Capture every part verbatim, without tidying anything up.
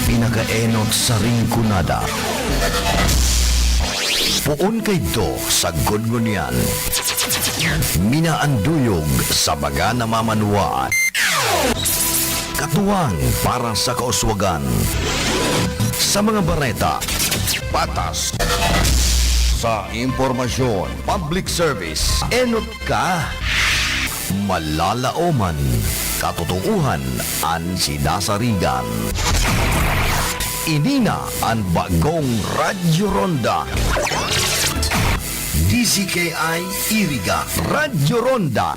Pinakaenot sa Rinconada. Poon kaidto sagkod ngunyan. Minaanduyog sa mga namamanwaan. Katuwang para sa kauswagan. Sa mga bareta, patas. Sa impormasyon, public service, enot ka. Malalaoman, katotoohan an sinasarigan. Ini na an bagong Radyo Ronda. D Z K I Iriga, Radyo Ronda.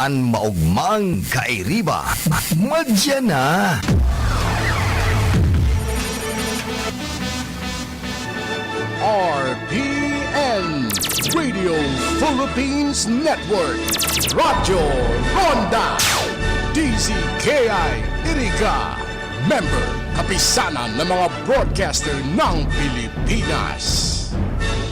An maogmang kairiba, madya na. R P N, Radio Philippines Network, Radyo Ronda, D Z K I Iriga, member, Kapisanan ng mga Broadcaster ng Pilipinas.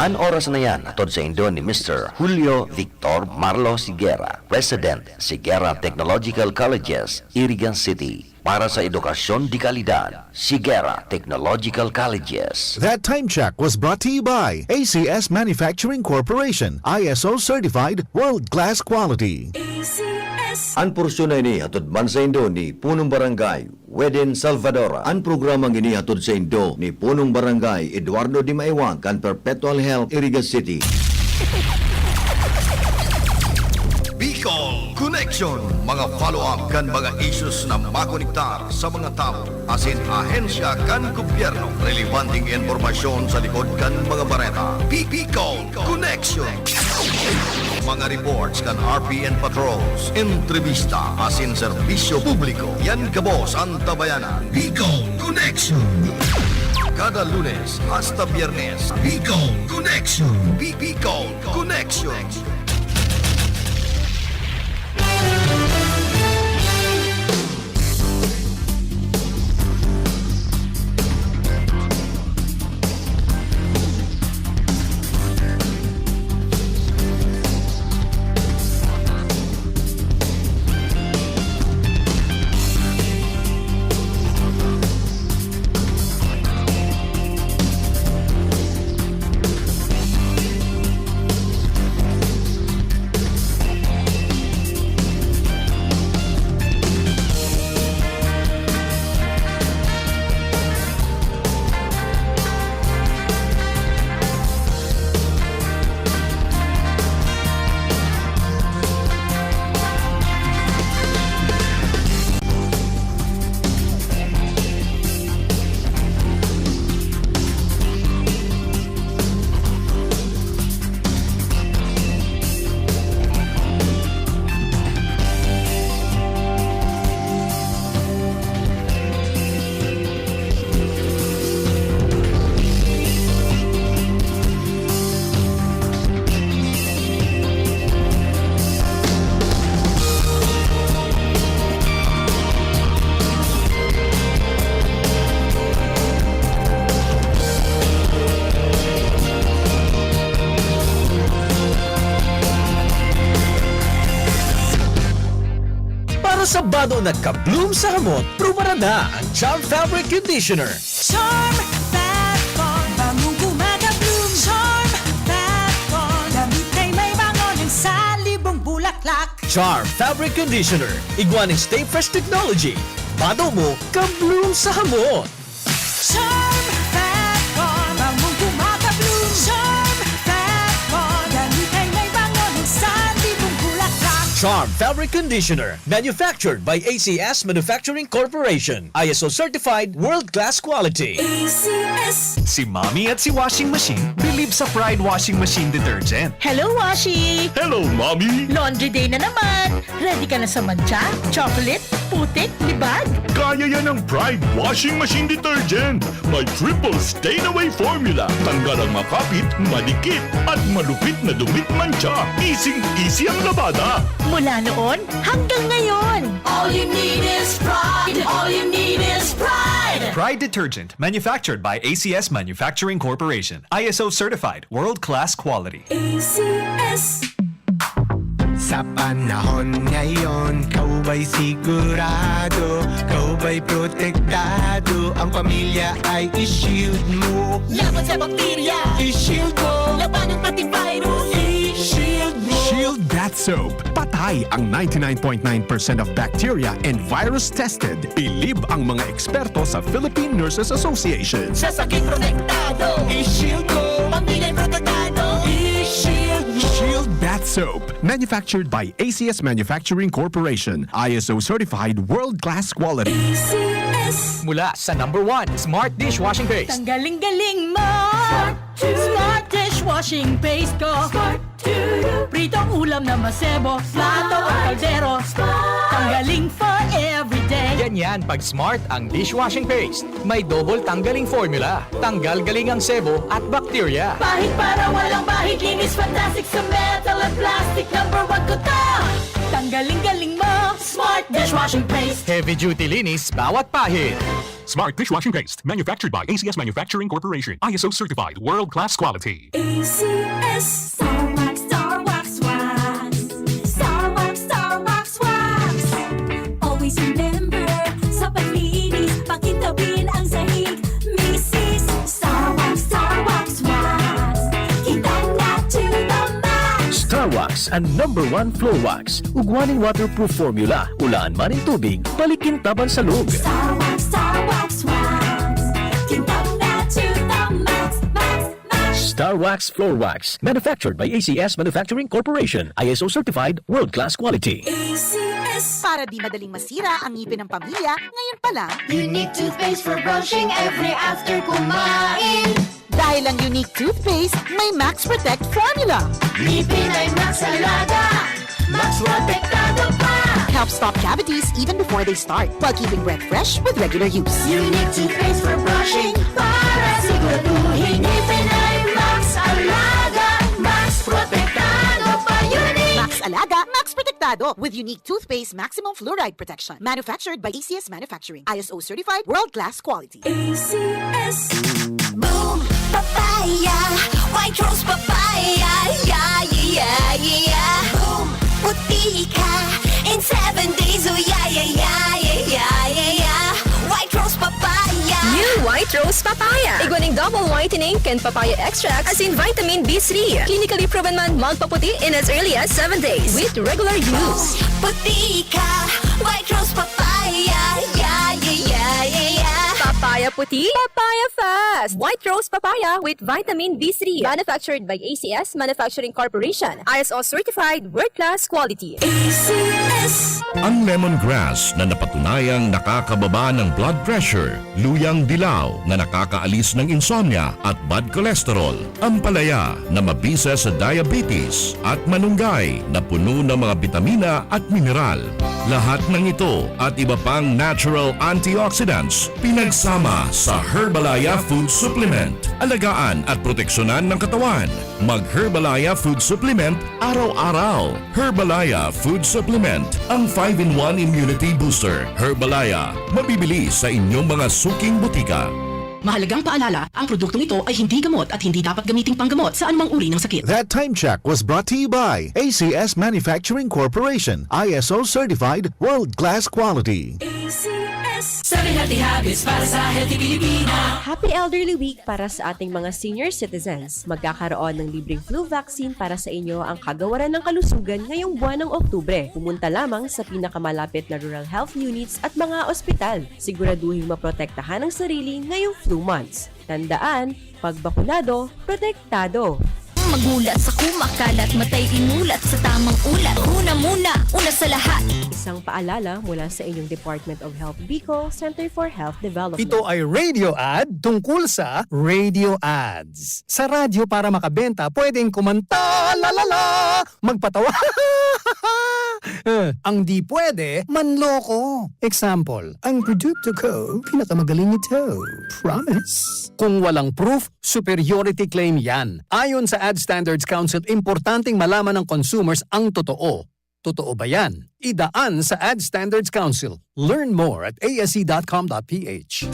An oras na yan, hatod saindo ni Mister Julio Victor Marlo Sigera, President, Sigera Technological Colleges, Iriga City. Para sa edukasyon de kalidad, Sigera Technological Colleges. That time check was brought to you by A C S Manufacturing Corporation, I S O certified, world-class quality. A C S. An porsyon na ini hatod man saindo ni Punong Barangay Weden Salvador. An programang ini hatod saindo ni Punong Barangay Eduardo Dimaiwang kan Perpetual Health, Iriga City. Bicol Connection, mga follow-up kan mga issues na makonektar sa mga tawo asin ahensya kan gobyerno. Relebanteng impormasyon sa likod kan mga bareta. Bi- Bicol Connection. Mga reports kan R P N patrols, entrevista asin serbisyo publiko. Yan gabos an tabayanan. Bicol Connection. Kada Lunes hasta Biyernes, Bicol Connection. Bi- Bicol Connection. Para sa bado na ka-bloom sa hamot, prubaran na ang Charm Fabric Conditioner. Charm Fat Bond, bangong gumagabloom. Charm Fat Bond, damit ay may bango ng salibong bulaklak. Charm Fabric Conditioner, igwa nin Stay Fresh Technology. Bado mo, ka-bloom sa hamot. Charm Fat Bond, bangong gumagabloom. Charm Fat Bond, damit ay may bango ng salibong bulaklak. Charm Fabric Conditioner, manufactured by A C S Manufacturing Corporation. I S O certified, world-class quality. A C S. Si Mommy at si Washing Machine bilib sa Pride Washing Machine Detergent. Hello, Washi! Hello, Mommy! Laundry day na naman! Ready ka na sa mantsa, chocolate, putik, libag? Kaya yan ng Pride Washing Machine Detergent. May triple stain away formula. Tanggal ang makapit, madikit, at malupit na dumit mantsa. Easy-easy ang labada. Mula noon hanggang ngayon. All you need is Pride. All you need is Pride. Pride Detergent, manufactured by A C S Manufacturing Corporation. I S O certified, world-class quality. A C S. Sa panahon ngayon, ikaw ba'y sigurado? Ikaw ba'y protektado? Ang pamilya ay i-shield mo. Laban sa bakterya, i-shield mo. Labanan pati virus, i-shield mo. Shield Bath Soap. Patay ang ninety-nine point nine percent of bacteria and virus tested. Bilib ang mga eksperto sa Philippine Nurses Association. Sa sakit protektado, i-shield mo. Pamilya protektado, i-shield mo. Shield Bath Soap. Manufactured by A C S Manufacturing Corporation. I S O certified world-class quality. A C S. Mula sa number one, Smart Dishwashing Paste. Tanggaling-galing mo! Smart Dishwashing Paste ko. Pritong ulam na masebo, plato o kaldero. Tanggaling for everyday. Ganyan pag Smart ang dishwashing paste. May double tanggaling formula. Tanggal galing ang sebo at bakterya. Pahid para walang bahid, linis fantastic sa metal at plastic. Number one ko to! Tanggaling-galing mo, Smart Dishwashing Paste. Heavy duty linis bawat pahid. Smart Dishwashing Paste, manufactured by A C S Manufacturing Corporation. I S O certified, world-class quality. A C S. Star Wax, Star Wax Wax. Star Wax, Star Wax Wax. Always remember, sa paglinis, pakintabin ang sahig. Misis, Star Wax, Star Wax Wax. Kita na to the max. Star Wax, ang number one floor wax. Ugwa nin waterproof formula. Ulaan man nin tubig, palikintaban sa log. Star Wax, Star Wax Wax. Kintab na to the max, max, max. Star Wax Floor Wax. Manufactured by A C S Manufacturing Corporation. I S O certified, world-class quality. A C S. Para di madaling masira ang ngipin ng pamilya, ngayon pa lang. Unique toothpaste for brushing every after kumain. Dahil ang Unique Toothpaste may Max Protect Formula. Ngipin ay Max Alaga, Max Protektado pa. Help stop cavities even before they start, while keeping breath fresh with regular use. Unique Toothpaste for brushing, para siguraduhin ngipin ay Max Alaga, Max Protektado pa. Unique! Max Alaga, Max Protektado, with Unique Toothpaste Maximum Fluoride Protection. Manufactured by A C S Manufacturing. I S O certified, world-class quality. A C S. Boom! Papaya! White Rose Papaya! Yeah, yeah, yeah, yeah! Boom! Puti ka in seven days! Oh, yeah, yeah, yeah, yeah, yeah, yeah, yeah! White Rose Papaya! New White Rose Papaya. Igwa ning double whitening kan papaya extract asin vitamin B three. Clinically proven man magpaputi in as early as seven days with regular use. Puti ka, White Rose Papaya, yeah, yeah, yeah, yeah, yeah. Papaya puti, papaya fast. White Rose Papaya with vitamin B three. Manufactured by A C S Manufacturing Corporation. I S O certified, world-class quality. A C S. Ang lemongrass na napatunayang nakakababa ng blood pressure, luyang dilaw na nakakaalis ng insomnia at bad cholesterol, ampalaya na mabisa sa diabetes, at manunggay na puno ng mga bitamina at mineral. Lahat ng ito at iba pang natural antioxidants pinagsama sa Herbalaya Food Supplement. Alagaan at proteksyonan ng katawan. Mag Herbalaya Food Supplement araw-araw. Herbalaya Food Supplement, ang five-in-one Immunity Booster. Herbalaya, mabibili sa inyong mga suking butika. Mahalagang paalala, ang produktong ito ay hindi gamot at hindi dapat gamiting panggamot sa anumang uri ng sakit. That time check was brought to you by A C S Manufacturing Corporation, I S O certified, world-class quality. A C S. Seven healthy habits para sa healthy Pilipina. Happy Elderly Week para sa ating mga senior citizens. Magkakaroon ng libreng flu vaccine para sa inyo ang Kagawaran ng Kalusugan ngayong buwan ng Oktubre. Pumunta lamang sa pinakamalapit na rural health units at mga ospital. Siguraduhing maprotektahan ang sarili ngayong flu months. Tandaan, pagbakunado, protektado. Magulat sa kumakalat, matay inulat sa tamang ulat. Una muna, una sa lahat. Isang paalala mula sa inyong Department of Health Bicol, Center for Health Development. Ito ay radio ad tungkol sa radio ads. Sa radyo para makabenta, pwedeng kumanta, la la la, magpatawa. Eh, ang di pwede, manloko. Example, ang produkto ko, pinakamagaling ito. Promise. Kung walang proof, superiority claim yan. Ayon sa Ad Standards Council, importanteng malaman ng consumers ang totoo. Totoo ba yan? Idaan sa Ad Standards Council. Learn more at A S C dot com dot P H.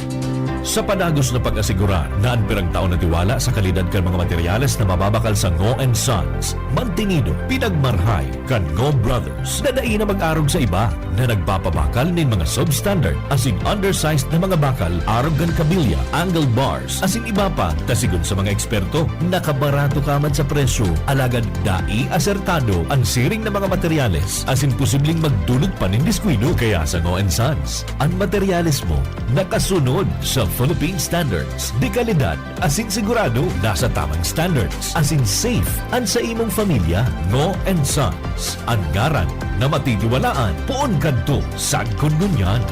Sa padagos na pag-asigurar na an pirang taon na tiwala sa kalidad kan mga materyales na mababakal sa Ngo and Sons, mantinido, pinagmarhay kan Ngo Brothers na dai na mag-arog sa iba na nagpapabakal nin mga substandard asin undersized na mga bakal arog kan kabilya, angle bars, asin iba pa, ta sigon sa mga eksperto, nakabarato ka man sa presyo, alagad dai asertado an siring na mga materyales asin posibleng magdulot pa nin diskuido. Kaya sa Ngo and Sons, an materyales mo nakasunod sa Philippine standards, de kalidad asin sigurado nasa tamang standards, asin safe an sa imong pamilya. Ngo and Sons, an ngaran na matitiwalaan poon kadto sagkod ngunyan.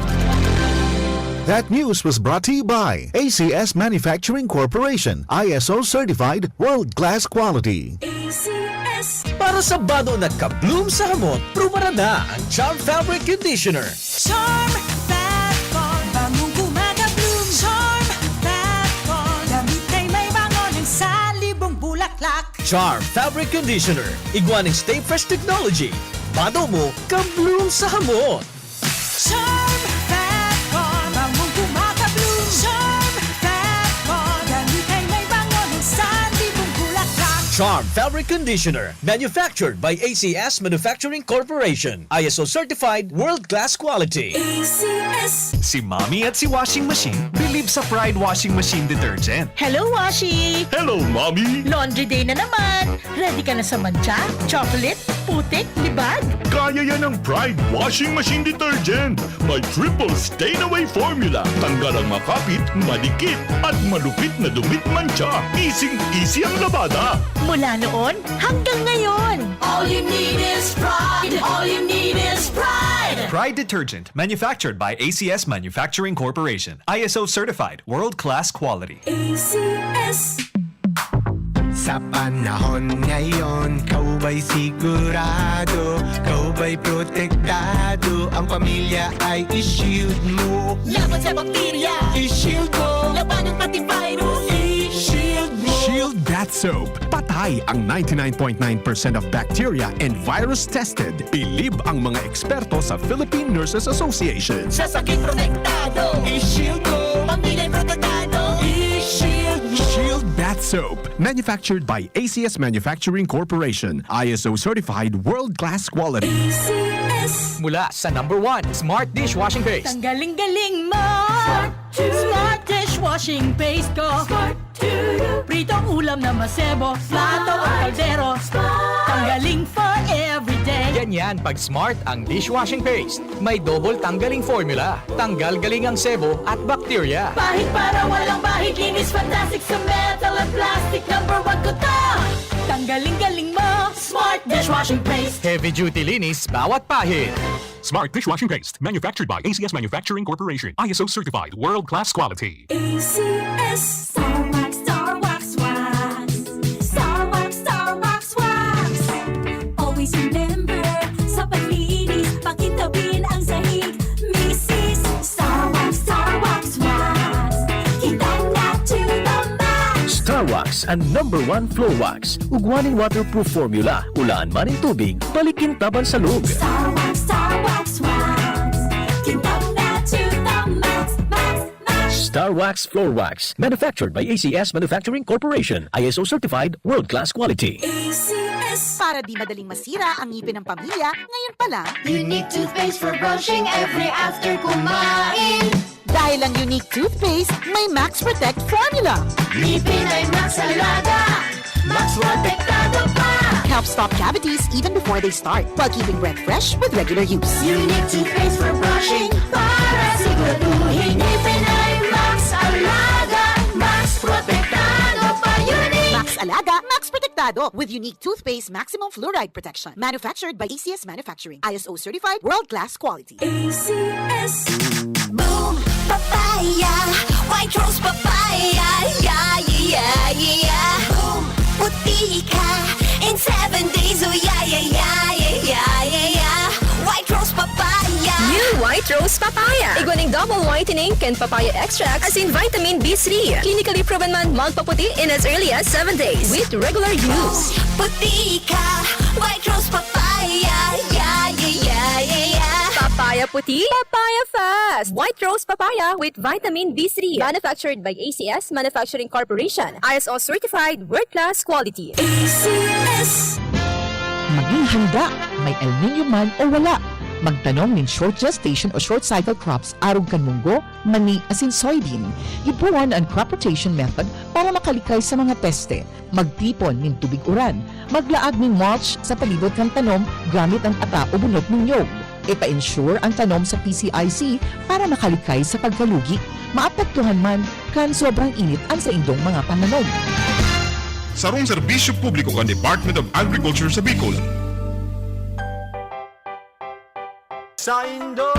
That news was brought to you by A C S Manufacturing Corporation, I S O certified, world-class quality. A C S. Para sa bado na ka-bloom sa hamot, prubarada ang Charm Fabric Conditioner. Charm Fat Con, bangong gumagabloom. Charm Fat Con, damit ay may bango ng salibong bulaklak. Charm Fabric Conditioner, igwa ning Stay Fresh Technology. Bado mo, ka-bloom sa hamot. Charm Fat Con, bangong gumagabloom. Charm Fat Con, damit ay may bango ng salibong bulaklak. Charm Fabric Conditioner, manufactured by A C S Manufacturing Corporation. I S O certified, world-class quality. A C S. Si Mommy at si Washing Machine bilib sa Pride Washing Machine Detergent. Hello, Washi! Hello, Mommy! Laundry day na naman! Ready ka na sa mantsa, chocolate, putik, libag? Kaya yan ng Pride Washing Machine Detergent. May triple stain away formula. Tanggal ang makapit, madikit, at malupit na dumi at mantsa. Easing-easy ang labada. Mula noon hanggang ngayon. All you need is Pride. All you need is Pride. Pride Detergent, manufactured by A C S Manufacturing Corporation. I S O certified, world-class quality. A C S. Sa panahon ngayon, ikaw ba'y sigurado? Ikaw ba'y protektado? Ang pamilya ay i-shield mo. Laban sa bakterya, i-shield mo. Labanan pati virus, i-shield mo. Shield Bath Soap. Patay ang ninety-nine point nine percent of bacteria and virus tested. Bilib ang mga eksperto sa Philippine Nurses Association. Sa sakit protektado, i-shield mo. Pamilya protektado, i-shield mo. Shield Bath Soap. Manufactured by A C S Manufacturing Corporation. I S O certified, world-class quality. A C S. Mula sa number one, Smart Dishwashing Paste. Tanggaling-galing mo! Smart Dishwashing Paste ko. Pritong ulam na masebo, plato o kaldero. Tanggaling for everyday. Ganyan pag Smart ang dishwashing paste. May double tanggaling formula. Tanggal galing ang sebo at bakterya. Pahid para walang bahid, linis fantastic sa metal at plastic. Number one ko to. Tanggaling-galing mo, Smart Dishwashing Paste. Heavy duty linis bawat pahid. Smart Dishwashing Paste, manufactured by A C S Manufacturing Corporation, I S O certified, world-class quality. A C S. Star Wax, Star Wax, Wax. Star Wax, Star Wax, Wax. Always remember, sa paglinis, pakintabin ang sahig. Misis, Star Wax, Star Wax, Wax. Kintab na to the max. Star Wax, ang number one floor wax. Ugwa nin waterproof formula, ulaan man nin tubig, balik kintab an salog. Star Wax, Star Wax, Wax. Kintab na to the max, max, max. Star Wax Floor Wax, manufactured by A C S Manufacturing Corporation, I S O certified, world-class quality. A C S. Para di madaling masira ang ngipin ng pamilya, ngayon pa lang. Unique toothpaste for brushing every after kumain. Dahil ang Unique Toothpaste may Max Protect Formula. Ngipin ay Max Alaga, Max Protektado pa. Helps stop cavities even before they start, while keeping breath fresh with regular use. Unique Toothpaste for brushing, para siguraduhin ngipin ay Max Alaga, Max Protektado pa. Unique! Max Alaga, Max Protektado with Unique Toothpaste Maximum Fluoride Protection. Manufactured by A C S Manufacturing. I S O certified, world-class quality. A C S. Boom! Papaya! White Rose Papaya! Yeah, yeah, yeah, yeah! Boom! Puti ka in seven days! Oh, yeah, yeah, yeah, yeah, yeah, yeah, yeah! White Rose Papaya! New White Rose Papaya! Igwa ning double whitening kan papaya extract asin vitamin B three. Clinically proven man magpaputi in as early as seven days with regular use. Puti ka! White Rose Papaya! Yeah, yeah, yeah, yeah, yeah! Papaya! Papaya puti, papaya fast. White rose papaya with vitamin B three. Manufactured by A C S Manufacturing Corporation. I S O certified, world-class quality. A C S. Maging handa, may El Niño man o wala. Magtanom nin short gestation o short cycle crops arog kan munggo, mani, asin soybean. Ipuon an crop rotation method para makalikay sa mga peste. Magtipon nin tubig uran. Maglaag nin mulch sa palibot kan tanom gamit an ata o bunot nin nyog. Ipa-insure an tanom sa P C I C para makalikay sa pagkalugi. Maapektuhan man kan sobrang init an saindong mga pananom. Sarong serbisyo publiko kan Department of Agriculture sa Bicol. Sa Indoy's,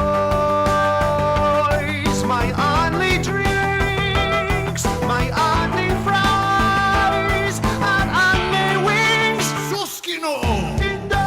may only drinks, may only fries, at only wings. Sus, Ginoo! Indoy's!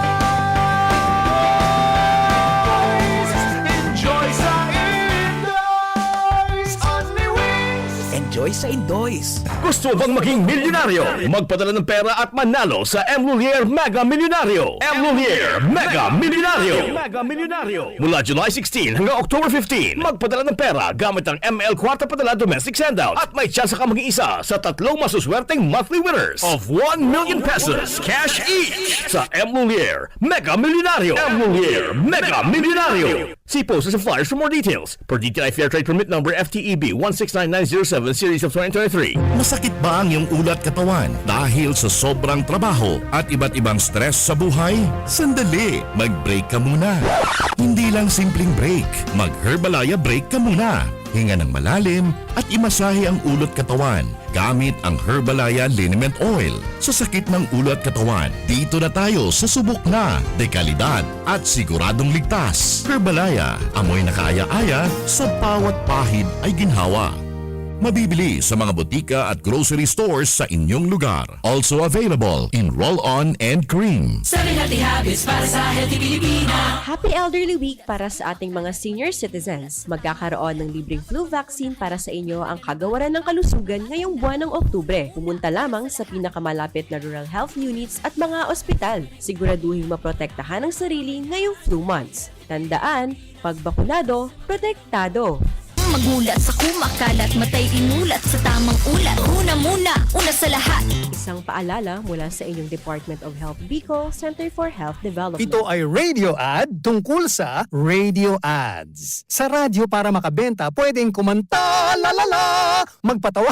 Enjoy sa Indoy's! Only wings! Enjoy sa Indoy's! Gusto mo bang maging milyonaryo? Magpadala ng pera at manalo sa M Lhuillier Mega Milyonaryo. M Lhuillier Mega Milyonaryo. Mega Milyonaryo. Mula July sixteen hanggang October fifteen, magpadala ng pera gamit ang M L Kwarta Padala Domestic Sendout at may tsansa ka maging isa sa tatlong masuswerteng monthly winners of one million pesos cash each sa M Lhuillier Mega Milyonaryo. M Lhuillier Mega Milyonaryo. See posters and flyers for more details. Per D T I Fair Trade Permit Number F T E B one six nine nine zero seven, Series of twenty twenty-three. Masakit ba ang iyong ulo at katawan dahil sa sobrang trabaho at iba't ibang stress sa buhay? Sandali, mag-break ka muna. Hindi lang simpleng break, mag-Herbalaya break ka muna. Hinga ng malalim at imasahe ang ulo at katawan gamit ang Herbalaya Liniment Oil. Sa sakit ng ulo at katawan, dito na tayo sa subok na, dekalidad at siguradong ligtas. Herbalaya, amoy na kaaya-aya, sa bawat pahid ay ginhawa. Mabibili sa mga botika at grocery stores sa inyong lugar. Also available in roll-on and cream. Seven Healthy Habits para sa Healthy Pilipina. Happy Elderly Week para sa ating mga senior citizens. Magkakaroon ng libreng flu vaccine para sa inyo ang Kagawaran ng Kalusugan ngayong buwan ng Oktubre. Pumunta lamang sa pinakamalapit na rural health units at mga ospital. Siguraduhing maprotektahan ang sarili ngayong flu months. Tandaan, pag bakunado, protektado. Magulat sa kumakalat, matay inulat sa tamang ulat. Una muna, una sa lahat. Isang paalala mula sa inyong Department of Health Bicol, Center for Health Development. Ito ay radio ad tungkol sa radio ads. Sa radyo para makabenta, pwedeng kumanta, la la la, magpatawa.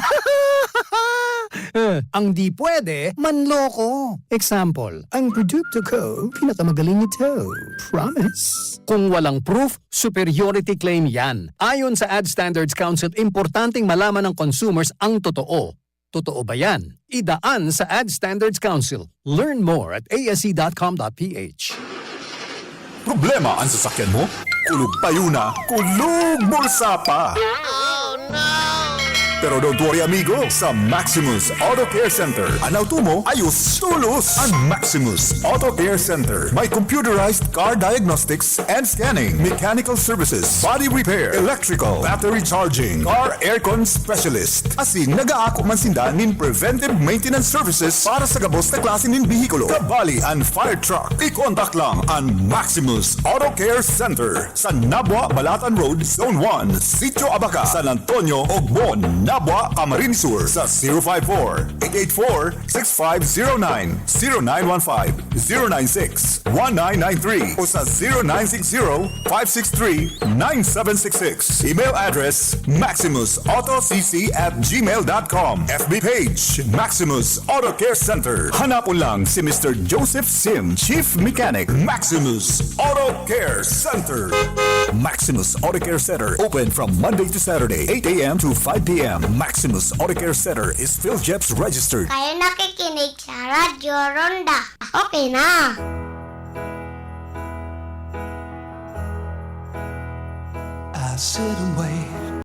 Eh, ang di pwede, manloko. Example, ang produkto ko, pinakamagaling ito. Promise. Kung walang proof, superiority claim yan. Ayon sa Ad Standards Council, importanteng malaman ng consumers ang totoo. Totoo ba yan? Idaan sa Ad Standards Council. Learn more at A S C dot com dot P H. Problema an sasakyan mo? Kulog payo na, kulog bulsa pa! Pero don't worry, amigo. Sa Maximus Auto Care Center, an auto mo, ayos tolos! An Maximus Auto Care Center may computerized car diagnostics and scanning, mechanical services, body repair, electrical, battery charging, car aircon specialist. Asin nag-aako man sinda nin preventive maintenance services para sa gabos na klase nin behikulo, kabali an fire truck. I-contact lang an Maximus Auto Care Center sa Nabua, Balatan Road, Zone one, Sitio Abaca, San Antonio, Ogbon, Nabua, Camarines Sur sa zero five four, eight eight four, six five zero nine, zero nine one five, zero nine six, one nine nine three o sa zero nine six zero, five six three, nine seven six six. Email address, maximus auto c c at gmail dot com. F B page, Maximus Auto Care Center. Hanapon lang si Mister Joseph Sim, Chief Mechanic, Maximus Auto Care Center. Maximus Auto Care Center, open from Monday to Saturday, eight a m to five p m. Maximus Auto Care Center is PhilGEPS registered. Kayo nakikinig sa Radyo Ronda. Okay na. I sit and wait.